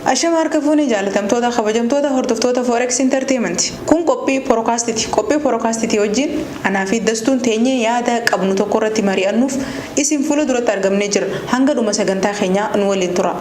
Ashama harka fuunee, jaalatamtoota, kabajamtoota hordoftoota Forex Entertainment. Kun qophii podcastiti. Qophii podcastiti wajjin anaa fi Dastuun teenyee yaada qabnu tokko irratti mari'annuuf isin fuula duratti argamnee jira. Hanga dhuma sagantaa keenyaa nu waliin tura.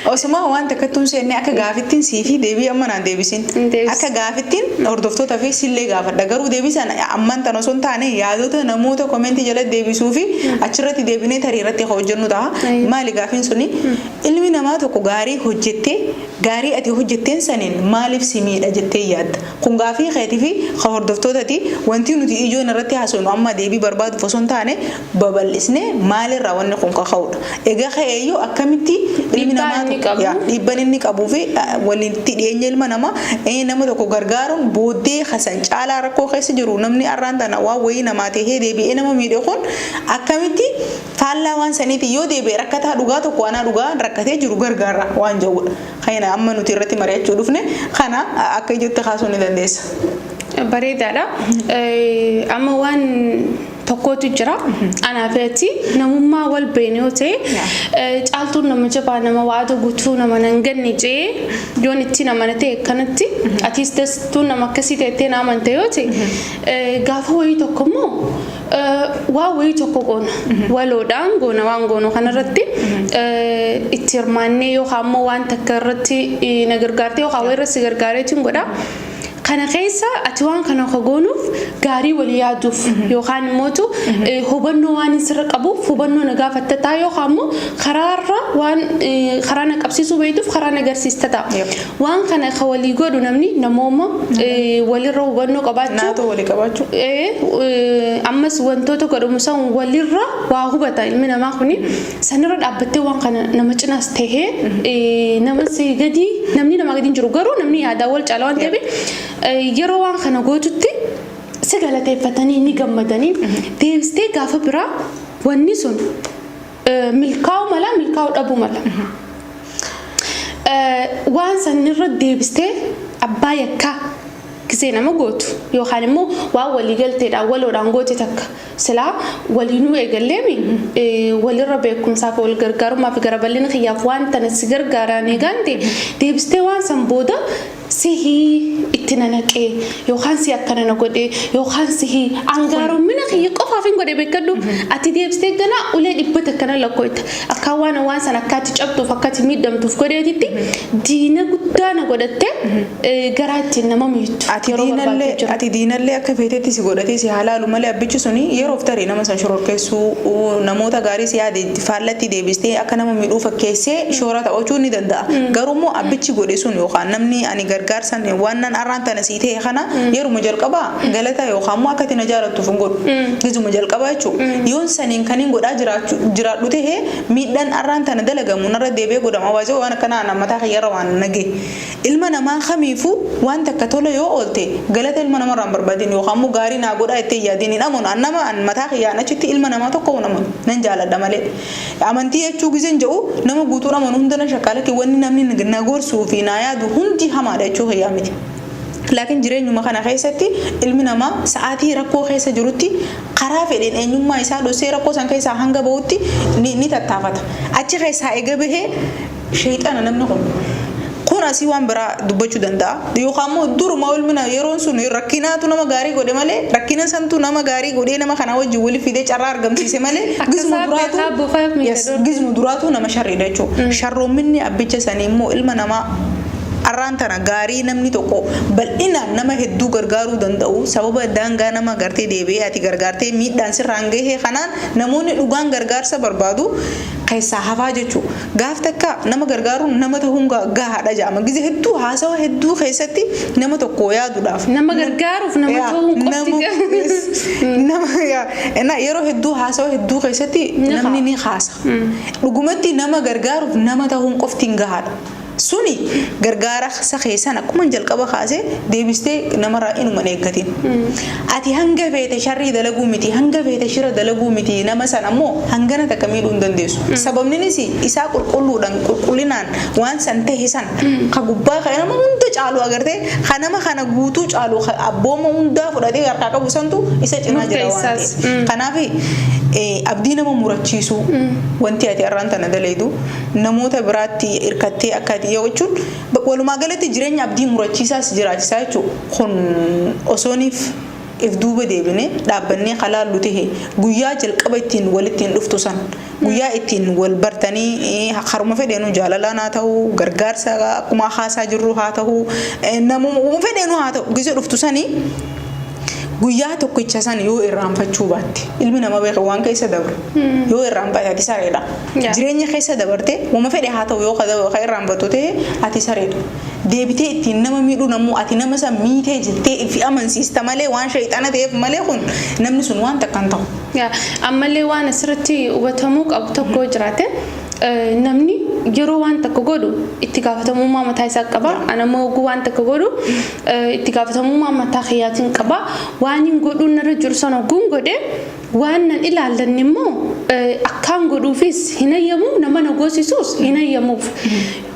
Osuma waan takkattuun seenne, akka gaafittiin sii fi deebii amma naan deebisin. Deebis. Akka gaafittiin hordoftoota fi sillee gaafadha. Garuu deebisan ammaan tan osoo hin taane, yaadota namoota commentii jala deebisuu fi achirratti deebinee tarii irratti hojjennu ta'a. Maali gaafiin suni? Ilmi namaa tokko gaarii hojjettee, gaarii ati hojjetteen saniin maaliif si miidha jettee yaadda? Kun gaafii keetii fi ka hordoftootati. Wanti nuti ijoon irratti haasofnu amma deebii barbaaduuf osoo hin taane, babal'isnee maalirraa wanni kun kaka'udha. Egaa ka'eeyyuu akkamitti ilmi Dhiibbaa namaa inni tokko qabu. Yaa, dhiibban inni qabuu fi walitti dhiyeenya ilma namaa, nama tokko gargaaruun booddee kasan caalaa rakkoo keessa jiru, namni har'aan tana waan wayii namaa tahee deebi'ee nama miidhe kun akkamitti faallaa waan saniiti yoo deebi'e rakkataa dhugaa tokko anaa dhugaa rakkatee jiru gargaara waan jedhudha. Kana amma nuti irratti mari'achuu dhufne, kana akka ijootti kaasuu ni dandeessa. Bareedaadha. Amma waan tokkotu jira. Anaa fi ati namummaa wal beene yoo ta'e, Caaltuun nama jabaa, nama waada guutuu, nama nan ganne jee yoon itti namana ta'e, akkanatti atis Dastuun nama akkasii ta'ettee na amante yoo ta'e, gaafa wayii tokko immoo waan wayii tokko goona. Waloodhaan goona. Waan goonu kanarratti itti hirmaannee yookaan immoo waan takka irratti na gargaartee yookaan wayii irratti si gargaareetiin godha. Kana keessa ati waan kana ka goonuuf gaarii walii yaaduuf yookaan immootu hubannoo waan hin sirra qabuuf hubannoo na gaafatta ta'a, yookaan immoo karaarra waan karaa na qabsiisuu beektuuf karaa na agarsiista ta'a. Waan kana ka walii godhu namni namooma walirra hubannoo qabaachuu. Naatoo walii qabaachuu. Ammas wantoota godhamu san walirra waa hubata ilmi namaa kuni. Sanirra dhaabbattee waan kana nama cinaas tahee, nama si gadi, namni namaa gadi hin jiru, garuu namni yaadaa wal caala waan ta'eef, yeroo waan kana gootutti si galateeffatanii ni gammadanii, deebistee gaafa biraa wanni sun milkaa'uu mala, milkaa'uu dhabuu mala. Waan sanirra deebistee abbaa yakkaa gisee nama gootu, yookaan immoo waan walii galteedhaan waloodhaan goote takka silaa waliinuu eegalleemi, walirra beekumsaa fi wal gargaarummaa fi gara bal'ina kiyyaaf waan tana si gargaaraan eegaante, deebistee waan san booda sihii itti nanaqee yookaan si akkana na godhe yookaan sihii angaaroommina kiyya qofaaf hin godhe beekadhu, ati deebistee ganaa ulee dhibbata akkana lakkoofta, akka waan san akkaati cabduuf, akkati miidhamtuuf godheetitti diina guddaa na godhatte garaa ittiin nama miittu Ati yeroo diinallee barbaadde jira. Ati diinallee akka feetetti si godhatee si halaalu malee, abbichi suni yeroof tarii nama san shororkeessuu, namoota gaarii si yaade faallatti deebistee akka nama miidhuu fakkeessee shoora taphachuu ni danda'a. Garuu immoo abbichi godhe sun yookaan namni ani gargaarsan waan nan arraan tana sii ta'e kana yeruma jalqabaa galata yookaan immoo akka ati na jaalattuuf hin godhu. Gizuma jalqabaa jechuudha. Yoon saniin kan hin godhaa jiraadhu ta'e, miidhaan arraan tana dalagamu narra deebi'ee godhama. Waajjira waan akkanaa ana mataa kiyyarra waan nagee. Ilma namaa kamiifuu waan takka tola yoo oolte galata ilma namarraa hin barbaadin, yookaan immoo gaarii naa godhaa jettee hin yaadin, hin amanu. An nama an mataa kiyyaan achitti ilma namaa tokko hin amanu, nan jaaladha malee. Amantii jechuu gizeen jedhu nama guutuun amanu hunda nan shakkaa, lakki, wanni namni na gorsuu fi naa yaadu hundi hamaadha jechuu kiyyaa miti. Laakiin jireenyuma kana keessatti ilmi namaa sa'aatii rakkoo keessa jirutti karaa fedheen eenyummaa isaa dhossee rakkoo san keessaa hanga bahutti ni tattaafata. Achi keessaa ega bahee sheexana namni kun. Kun asii waan biraa dubbachuu danda'a. Yookaan immoo duruma ilmi namaa yeroon sun rakkinaatu nama gaarii godhe malee, rakkina santu nama gaarii godhee nama kana wajjin wali fidee carraa argamsiise malee Akka gizuma isaa duraatu beekaa buufaaf miti yes, dur. Gizuma duraatu nama sharriidha jechuudha. Sharroomminni abbicha sanii immoo ilma namaa arraan tana gaarii namni tokko bal'inaan nama hedduu gargaaruu danda'u, sababa daangaa nama gartee deebi'ee ati gargaartee miidhaan sirraan gahee kanaan namoonni dhugaan gargaarsa barbaadu keessaa hafaa jechuudha. Gaaf takka nama gargaaruun nama ta'uun gahaadha jedhama. Gize hedduu haasawa hedduu keessatti nama tokko yaaduudhaaf. Nama gargaaruuf nama Yaa, ta'uun qofti nama yaa, na yeroo hedduu haasawa hedduu keessatti Ni namni ni haasa. Dhugumatti nama gargaaruuf nama ta'uun qofti hin gahaadha. Suni gargaara isa keessan akkuma jalqaba kaasee deebistee namarraa inuma hin eeggatin. Ati hanga feete sharrii dalaguu miti, hanga feete shira dalaguu miti, nama san ammoo hangana takka miidhuu hin dandeessu. Sababninis isaa qulqulluudhaan, qulqullinaan waan san tahe san ka gubbaa ka nama hunda caalu agartee, ka nama kana guutuu caalu, ka abbooma hundaa fudhatee harkaa qabu santu isa cinaa jira waan Murteessaas. ta'eef. Kanaaf abdii nama murachiisuu wanti ati har'aan tana dalaydu namoota biraatti hirkattee akka ati yoo jechuun walumaa galatti jireenya abdii murachiisaas jiraachisaa jechuudha. Kun osooniif if duuba deebine dhaabbannee kalaallu tahe, guyyaa jalqaba ittiin walittiin dhuftu san, guyyaa ittiin wal bartanii, haruma fedheenu jaalalaan haa ta'u, gargaarsa akkuma haasaa jirru haa ta'u, namuma fedheenu haa ta'u, gizee dhuftu sanii guyyaa tokkicha san yoo irraanfachuu baatte, ilmi namaa beeka waan keessa dabru yoo irraanfate ati sareedha. Jireenya keessa dabarte wama fedhe haa ta'u yoo ka irraanfattu ta'e ati sareedha. Deebitee ittiin nama miidhuun ammoo ati nama san miitee jettee ifi amansiista malee, waan shayxana ta'eef malee, kun namni sun waan takka hin ta'u. Yaa, ammallee waan asirratti hubatamuu qabu tokko jiraate, namni yeroo waan tokko godhu itti gaafatamummaa mataa isaa qaba. Ana immoo oguu waan tokko godhu itti gaafatamummaa mataa kiyyaatiin qaba. Waan hin godhuun narra jiru sana oguun godhe, waan nan ilaallanne immoo akkaan godhuufis hin hayyamu, nama na goosisuus hin hayyamuuf.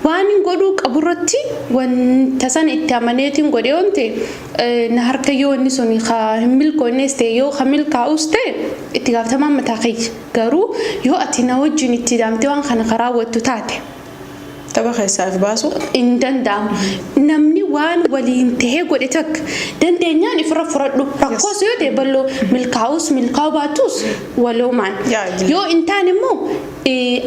Waan hin godhuu qaburratti wanta sana itti amaneetiin godhe yoon ta'e, na harka yoo inni sun hin milkoonnes ta'e, yoo ka milkaa'us ta'e, itti gaafatamaan mataa kiyya. Garuu yoo ati na wajjin itti daamtee waan kana karaa raawwattu taate, Tapha keessaa if baasu. Hin danda'amu. Namni waan waliin tahee godhe takka dandeenyaan ifirra fudhadhu. Rakkoos yoo ta'e bal'oo, milkaa'us milkaa'uu baatus waloomaan. Yoo hin taane immoo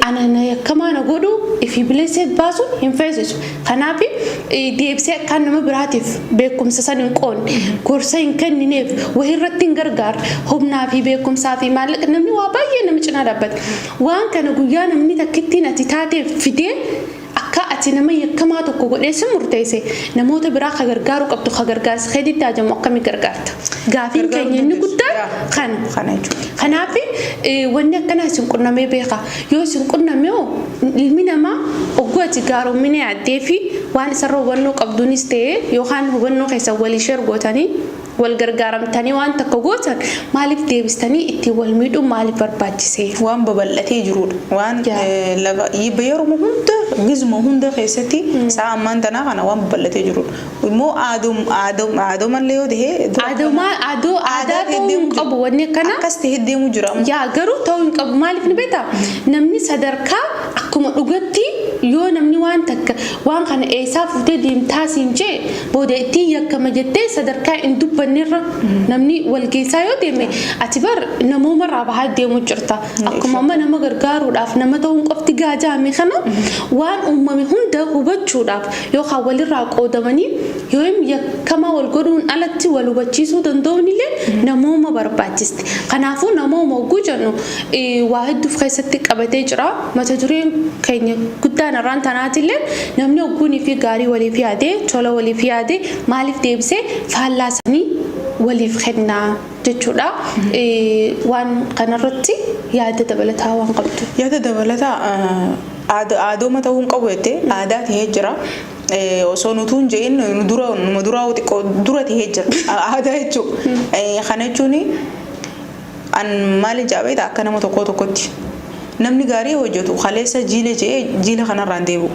ana na yakkamaa na godhu ifi bileessee baasuun hin feesisu. Kanaaf deebisee akkaan nama biraatiif beekumsa san hin qoonne, gorsa hin kennineef, wahirratti hin gargaarre, humnaa fi beekumsaa fi maallaqa namni waa baay'ee nama cinaa dhaabbata. Waan kana guyyaa namni takkittiin ati taateef fidee akka ati nama yakkamaa tokko godhee si murteesse, namoota biraa ka gargaaruu qabdu, ka gargaarsa keetitti hajamu akkamii gargaarta? Gaafiin Gargaaruu keenya inni dandeessu. guddaan kana. Kana jechuudha. Kanaaf wanni akkanaa isin qunnamee beeka. Yoo isin qunname hoo, ilmi namaa ogguu ati gaaromina yaaddee fi waan isarra hubannoo qabduunis ta'e yookaan hubannoo keessan walii share gootanii wal gargaaramtanii waan takka gootan, maaliif deebistanii ittiin wal miidhuun maaliif barbaachise? Waan babal'atee jirudha. Waan lafa yeroo hunda, gizuma hunda keessatti sa'a ammaan tanaa kana waan babal'atee jirudha. Immoo aadomallee yoo ta'e Aadaa aadaa aadaa ta'uu hin qabu wanni akkana. Akkas ta'ee deemu jira. Yaa, garuu ta'uu hin qabu. Maaliif ni beektaa? Namni sadarkaa akkuma dhugatti yoo namni waan takka waan kana eessaa fuutee deemtaa siin jee, booda ittiin yakkama jettee sadarkaa hin dubbannerra namni wal geessaa yoo deeme, ati bar namoomarraa bahaa deemu jirta. Akkuma amma nama gargaaruudhaaf nama ta'uun qofti gaajaame kana, waan uumame hunda hubachuudhaaf yookaan walirraa qoodamanii yoo yakkamaa wal godhuun alatti wal hubachiisuu danda'uun illee namooma barbaachisti. Kanaafuu namooma hogguu jennu waa hedduuf keessatti qabatee jira. Mata dureen keenya guddaan irraan tanaatillee namni hogguunii fi gaarii waliif yaadee, tola waliif yaadee, maaliif deebisee faallaa sanii waliif kennaa jechuudha. Waan kanarratti yaada dabalataa waan qabdu. Yaada dabalataa, aadooma ta'uu hin qabu jettee, aadaa ta'ee jira. Osoo nutuu hin je'in nu dura, numa duraa xiqqoo dura ta'ee jira. Aadaa jechuudha. Kana jechuun an maali jaabeeta, akka nama tokko tokkotti namni gaarii hojjetu kaleessa jiile je'ee jiila kanarraan deebi'u.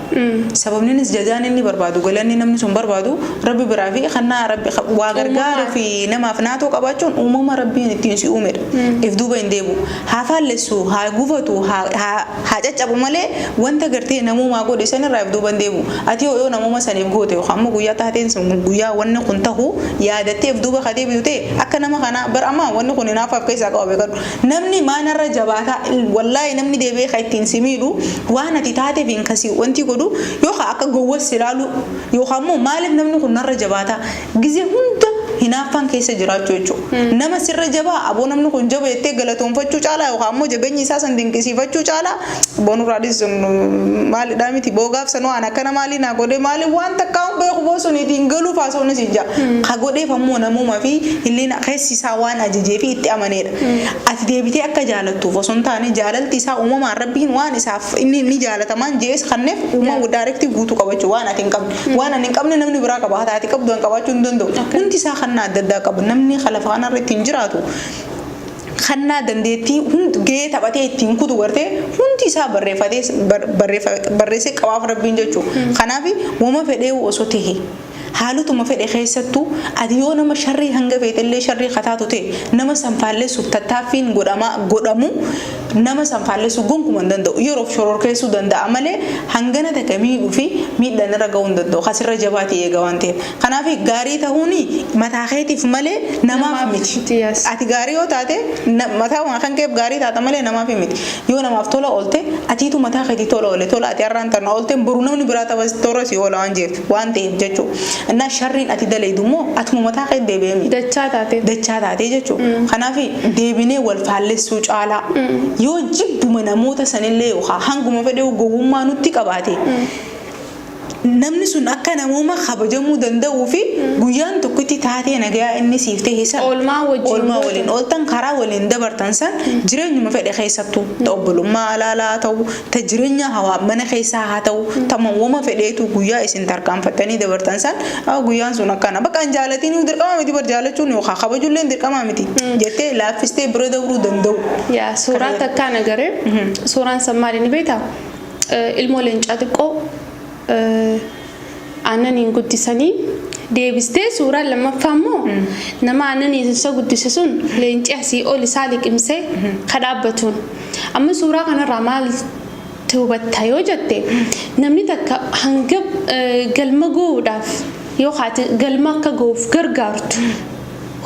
Sababninis jazaan inni barbaadu, galanni namni sun barbaadu rabbi biraa fi kannaa rabbi waa gargaaruu fi namaaf naatoo qabaachuun uumama rabbiin ittiin si uumedha. If duuba hin deebi'u. Haa faallessu, haa gufatu, haa caccabu malee wanta gartee namoomaa godhe sanirraa if duuba hin deebi'u. Ati yoo namooma saniif goote yookaan immoo guyyaa taateen sun guyyaa wanni kun tahu yaadattee if duuba ka deebitu ta'e, akka nama kanaa bar amma wanni kun hinaafaaf keessaa qaba beekadhu. Namni maanarra jabaataa, wallaahi, namni deebi'ee ka ittiin si miidhu waan ati taateef hin kasii wanti godhu, yookaan akka gowwas si ilaalu, yookaan immoo maaliif namni kun narra jabaataa gizee hunda. hinaaffaan keessa jiraachuu jechuudha. Nama sirra jabaa, aboo namni kun jaba jettee galatoonfachuu caalaa yookaan ammoo jabeenyi isaa san dinqisiifachuu caalaa, boonurraa sun maalidhaa miti, boogaaf sanuu waan akkana maalii naa godhee, maali waan takkaa hin beeku, boo suniitiin galuuf haasawni siin jaa. Ka godheef ammoo namuma fi hilliina keessi isaa waan ajajee fi itti amaneedha. Ati deebitee akka jaalattuuf osoo hin taane, jaalalti isaa uumamaan Rabbiin waan isaaf inni ni jaalatamaan jees kanneef uumama direct guutuu qabachuu waan ati hin qabne. Waan ani hin qabne namni biraa qaba. Ati qabdu an qabaachuu hin danda'u. Hundi isaa kannaa adda addaa qaba. Namni lafa kanarra ittiin jiraatu kannaa dandeettii gahee taphatee ittiin kutu gartee hundi isaa barreeffatee barreessee qabaaf Rabbiin jechuudha. Kanaaf wama fedhee osoo ta'e, haalotuma fedhe keessattuu, ati yoo nama sharrii hanga feetellee sharrii kataatu ta'e, nama san faallessuuf tattaaffiin godhamu nama san faallessuu gonkumaa hin danda'u. Yeroof shororkeessuu danda'a malee hangana takka miidhuu fi miidhaan irra gahuu hin danda'u. Kasirra jabaatee eega waan ta'eef. Kanaaf gaarii ta'uun mataa keetiif malee namaaf miti. Ati gaarii yoo taate mataa waan kan keef gaarii taata malee namaaf miti. Yoo namaaf tola oolte, atiitu mataa keetii tola oole. Tola ati har'aan tana oolte, boru namni biraa tapha toora si oola waan jeef waan ta'eef jechuudha. Innaa sharriin ati dalaydu immoo atuma mataa kee deebi'ee miti. Dachaa taate. Dachaa taatee jechuudha. Kanaaf deebinee wal faallessuu caalaa, yoo jibbuma namoota sanillee yookaan hanguma fedhe gowwummaa nutti qabaate, namni sun akka namooma kabajamuu danda'uu fi guyyaan tokkotti taatee nagayaa inni siif ta'e san Oolmaa wajjin oolmaa gootan. Waliin ooltan, karaa waliin dabartan san, jireenyuma fedhe keessattuu, ta obbolummaa alaalaa haa ta'u, ta jireenya hawaa mana keessaa haa ta'u, ta mawwama fedheetu, guyyaa isin tarkaanfattanii dabartan san, guyyaan sun akkana bakka hin jaalatiin, dirqama miti bar jaalachuun yookaan kabajuullee dirqama miti jettee laaffistee bira dabruu danda'u. Yaa, suuraa takkaan agaree, suuraan san maali ni beektaa? Ilmoo leencaa xiqqoo aannaniin guddisanii deebistee, suuraan lammaffaa immoo nama aannaniin isa guddise sun leenci asii ol isaa liqimsee ka dhaabbatuun. Amma suuraa kanarraa maal hubatta yoo jette, namni takka hanga galma gahuudhaaf yookaan galma akka gahuuf gargaartu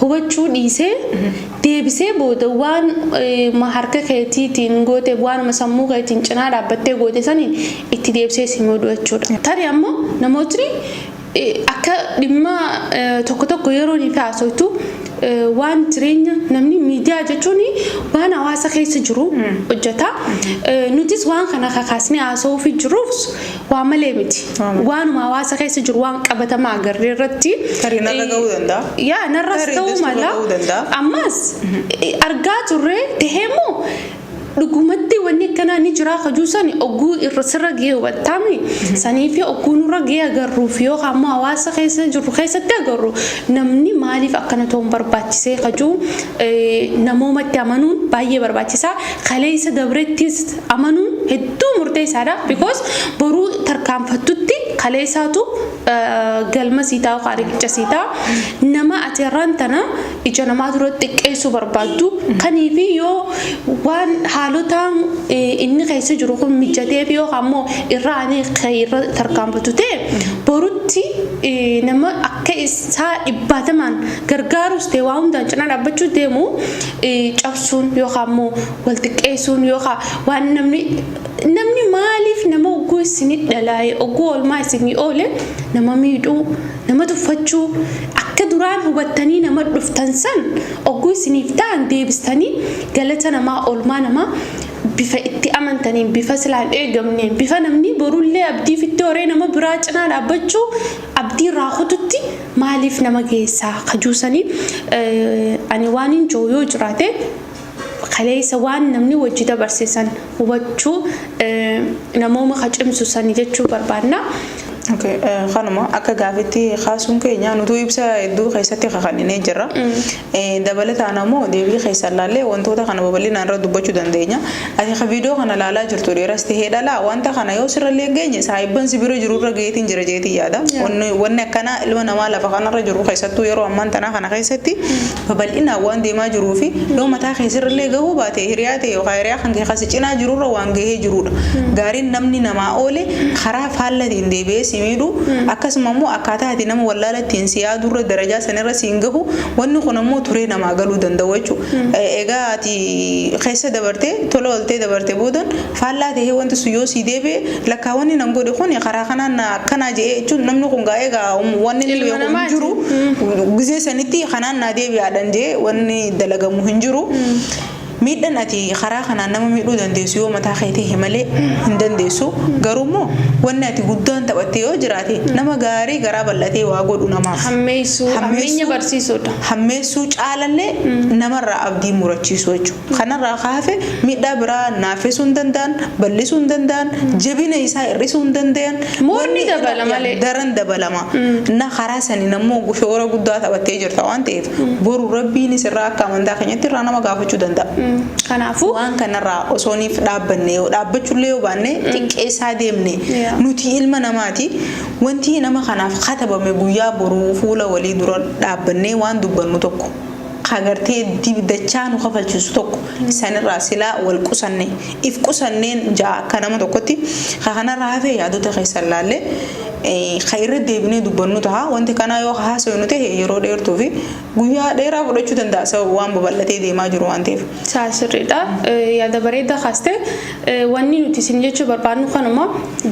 hubachuu dhiisee, deebisee booda waan harka keetiitiin goote, waanuma sammuu keetiin cinaa dhaabbattee goote saniin itti deebisee si miidhu jechuudha. Tarii ammoo namootni akka dhimma tokko tokko yeroo ni haasoftu, waan jireenya namni miidiyaa jechuun waan hawaasa keessa jiru hojjeta. Nutis waan kana kakaasnee haasa'uuf jiruuf waa malee miti. Waanuma hawaasa keessa jiru, waan qabatamaa agarree irratti. Tarii narra gahuu danda'a. Yaa, narras ta'uu mala. Ammas argaa turre tahee immoo dhugumatti wanni akkanaa ni jira kajuu sani oguu irra sirra gahee hubattaami. Sanii fi oguu nurra gahee agarruuf yookaan ammoo hawaasa keessa jirru keessatti agarru, namni maaliif akkana ta'uun barbaachisee kajuu, namoomatti amanuun baay'ee barbaachisaa. Kaleessa dabrettis amanuun hedduu murteessaadha, because boruu tarkaanfattutti kaleessaatu galma sii taa'u, riqicha sii ta'a. Nama ati irraan tana ija namaa duratti xiqqeessuu barbaaddu kaniifi yoo waan haalotaan inni keessa jiru kun mijatee fi yookaan ammoo irra ani irra tarkaanfatu ta'e, borutti nama akka isaa dhibbaatamaan gargaarus ta'e, waa hundaan cinaa dhaabbachuu deemu cabsuun yookaan ammoo wal xiqqeessuun yookaan waan namni maaliif nama ogguu isinii dhalaa'e, ogguu oolmaa isinii oole, nama miidhuu, nama tuffachuu, akka duraan hubattanii nama dhuftan san ogguu isiniif ta'an deebistanii galata namaa, oolmaa namaa bifa itti amantaniin, bifa silaan eegamneen, bifa namni borullee abdii fitti horee nama biraa cinaa dhaabbachuu abdii irraa kututti maaliif nama geessaa kajuusanii, ani waan hin jiru yoo jiraate, kaleessa waan namni wajji dabarsiisan hubachuu namooma ka cimsu sani jechuu barbaanna. Kanuma akka gaafitti kaasuun keenya nutuu ibsa hedduu keessatti kakannee jirra. Dabalataan ammoo deebii keessan laallee wantoota kana babal'inaan irra dubbachuu dandeenya. Ati ka viidiyoo kana laalaa jirtu, dhiiras tahee dhalaa, wanta kana yoo sirrallee geenye, saahibban si bira jiru irra gaheetiin jira jeetii yaada. Wanni akkanaa ilma namaa lafa kanarra jiru keessattuu yeroo ammaan tanaa kana keessatti babal'inaan waan deemaa jiruu fi yoo mataa kee sirrallee gahuu baate, hiriyaa ta'e yookaan hiriyaa kan kee kasi cinaa jirurra waan gahee jirudha. Gaariin namni namaa oole karaa faallatiin deebi'ee si miidhu, akkasuma immoo akkaataa ati nama wallaala ittiin si yaadurra darajaa sanirra si hin gahu. Wanni kun ammoo turee namaa galuu danda'u jechuudha. Egaa ati keessa dabartee, tola ooltee dabarte, boodan faallaa ta'ee wanti sun yoo si deebi'e, lakkaa wanni nan godhe kun karaa kanaan akkanaa jedhee jechuun, namni kun gaa egaa wanni inni Ilma beeku hin namaati. jiru. Gizee sanitti kanaan naa deebi'aadhaan jee wanni dalagamu hin jiru. Miidhaan ati karaa kanaan nama miidhuu dandeessu yoo mataa kee ta'e malee hin dandeessu. Garuu immoo wanni ati guddaan taphatte yoo jiraate, nama gaarii garaa bal'atee waa godhu namaaf. Hammeessuu, hammeenya barsiisuudha. Hammeessuu caalallee namarraa abdii murachiisu jechuudha. Kanarraa kaafe miidhaa biraa naafisuu hin danda'an, bal'isuu hin danda'an, jabina isaa hir'isuu hin danda'an. Moorni dabala malee. Daran dabalama. Na karaa saniin ammoo shoora guddaa taphattee jirta waan ta'eef, boru Rabbiin sirraa akka amantaa keenyatti irraa nama gaafachuu danda'a. Kanaafuu Waan kanarraa osoo niif dhaabbanne, yoo dhaabbachuullee yoo baanne, xiqqeessaa deemne, nuti ilma namaati. Wanti nama kanaaf katabame, guyyaa boruu fuula walii dura dhaabbannee waan dubbannu tokko kagartee dachaa nu kafalchiisu tokko sanirraa silaa wal qusanne, if qusanneen ja'a akka nama tokkotti. Kanarraa hafee yaadota keessan laallee ka irra deebinee dubbannu ta'a. Wanti kanaa yoo haasofnu ta'e yeroo dheertuu fi guyyaa dheeraa fudhachuu danda'a, sababa waan babal'atee deemaa jiru waan ta'eef. Saa sirriidha. Yaada bareedaa kaaste. Wanni nuti isin jechuu barbaadnu kanuma: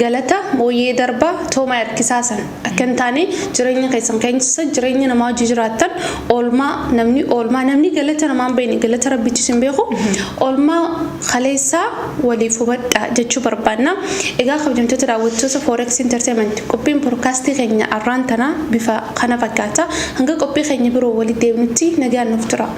galata mooyyee darbaa tooma harkisaa san akka hin taane, jireenya keessan keessa jireenya namaa hojii jiraattan, oolmaa namni, oolmaa namni galata namaa hin beekne galata Rabbichis hin beeku. Oolmaa kaleessaa waliif hubadhaa jechuu barbaadna. Egaa kabajamtoota daawwattoota Forex Entertainment, qophiin podcastii keenya arraan tanaa bifa kana fakkaata. Hanga qophii keenya biroo walitti deebinutti nagaan nuuf tura.